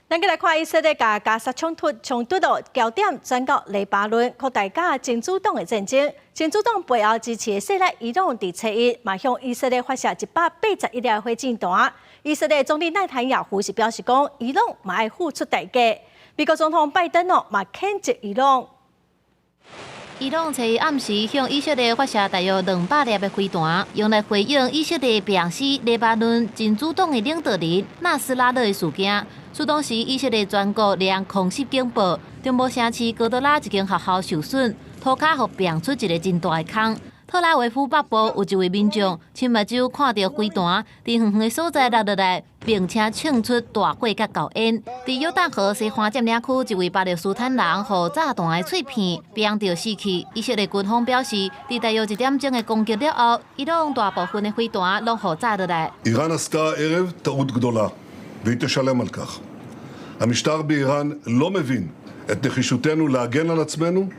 咱閣來看以色列佮加薩衝突的焦點轉到黎巴嫩，擴大佮真主黨的戰爭。真主黨背後支持的勢力伊朗，佇初一嘛向以色列發射181粒火箭彈。以色列總理內坦亞胡是表示講，伊朗嘛愛付出代價。美國總統拜登哦嘛譴責伊朗。伊朗初一暗時向以色列發射大約200粒的飛彈，用來回應以色列鞭死黎巴嫩真主黨的領導人納斯拉勒的事件。與此同時，以色列全國連空襲警報，中部城市哥德拉一間學校受損，塗跤予爿出一个真大的空。特拉維夫北部有一位民眾，親目睭看著飛彈佇遠遠的所在落落來，並且衝出大火佮厚煙。佇約旦河西岸佔領區，一位巴勒斯坦人予炸彈的碎片爿著死去。以色列軍方表示，佇大約一點鐘的攻擊了後，伊朗大部分的飛彈攏予炸落來。 איראן עשתה הערב טעות גדולה, והיא תשלם על כך. המשטר באיראן לא מבין את נחישותנו להגן על עצמנו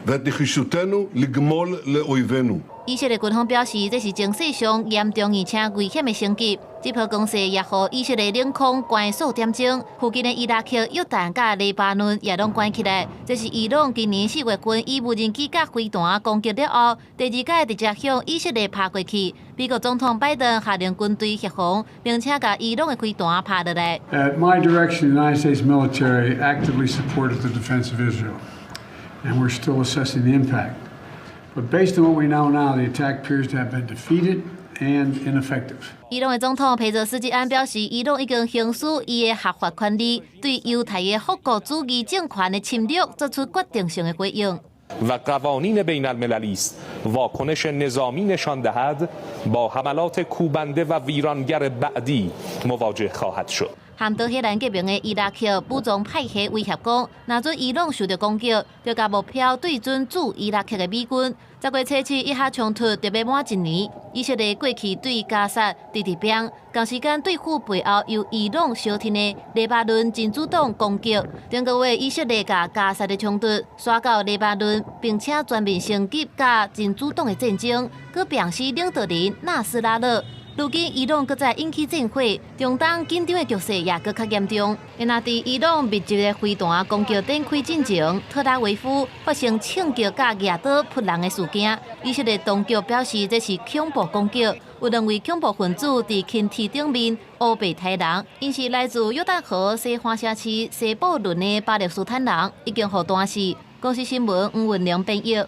ואת נחישותנו לגמול לאויבינו. 以色列軍方表示，這是情勢上嚴重而且危險的升級。這波攻勢也予以色列領空關數點鐘，附近的伊拉克、約旦佮黎巴嫩也攏關起來。這是伊朗今年4月份以無人機佮飛彈攻擊了後，第二擺直接向以色列拍過去。美國總統拜登下令軍隊協防，並且共伊朗的飛彈拍落來。 At my direction, the United States military actively supported the defense of Israel, and we're still assessing the impact. But based on what we know now, the attack appears to have been defeated and ineffective. 伊朗的總統佩澤斯基安表示，伊朗已經行使伊的合法權利，對猶太的復國主義政權的侵略做出決定性的回應。 و قوانین بین المللی است واکنش نظامی نشان دهد با حملات کوبنده و ویرانگر بعدی مواجه خواهد شد. 和德黑蘭結盟的伊拉克武裝派系威脅講，若准伊朗受著攻擊，就共目標對準駐伊拉克的美軍。10月初七，以哈衝突就欲滿一年。以色列過去對加薩直直爿，同時間對付背後由伊朗相挺的黎巴嫩真主黨攻擊。頂個月以色列佮加薩的衝突，徙到黎巴嫩，並且全面升級佮真主黨的戰爭，閣爿死領導人納斯拉勒。如今伊朗閣再引起戰火，中東緊張的局勢也閣較嚴重。若佇伊朗密集的飛彈攻擊展開進前，特拉維夫發生槍擊佮舉刀撲人的事件。以色列當局表示這是恐怖攻擊，有兩位恐怖分子佇輕鐵頂面烏白刣人，𪜶是來自約旦河西岸城市西布倫的巴勒斯坦人，已經予彈死。公視新聞吳文良編譯。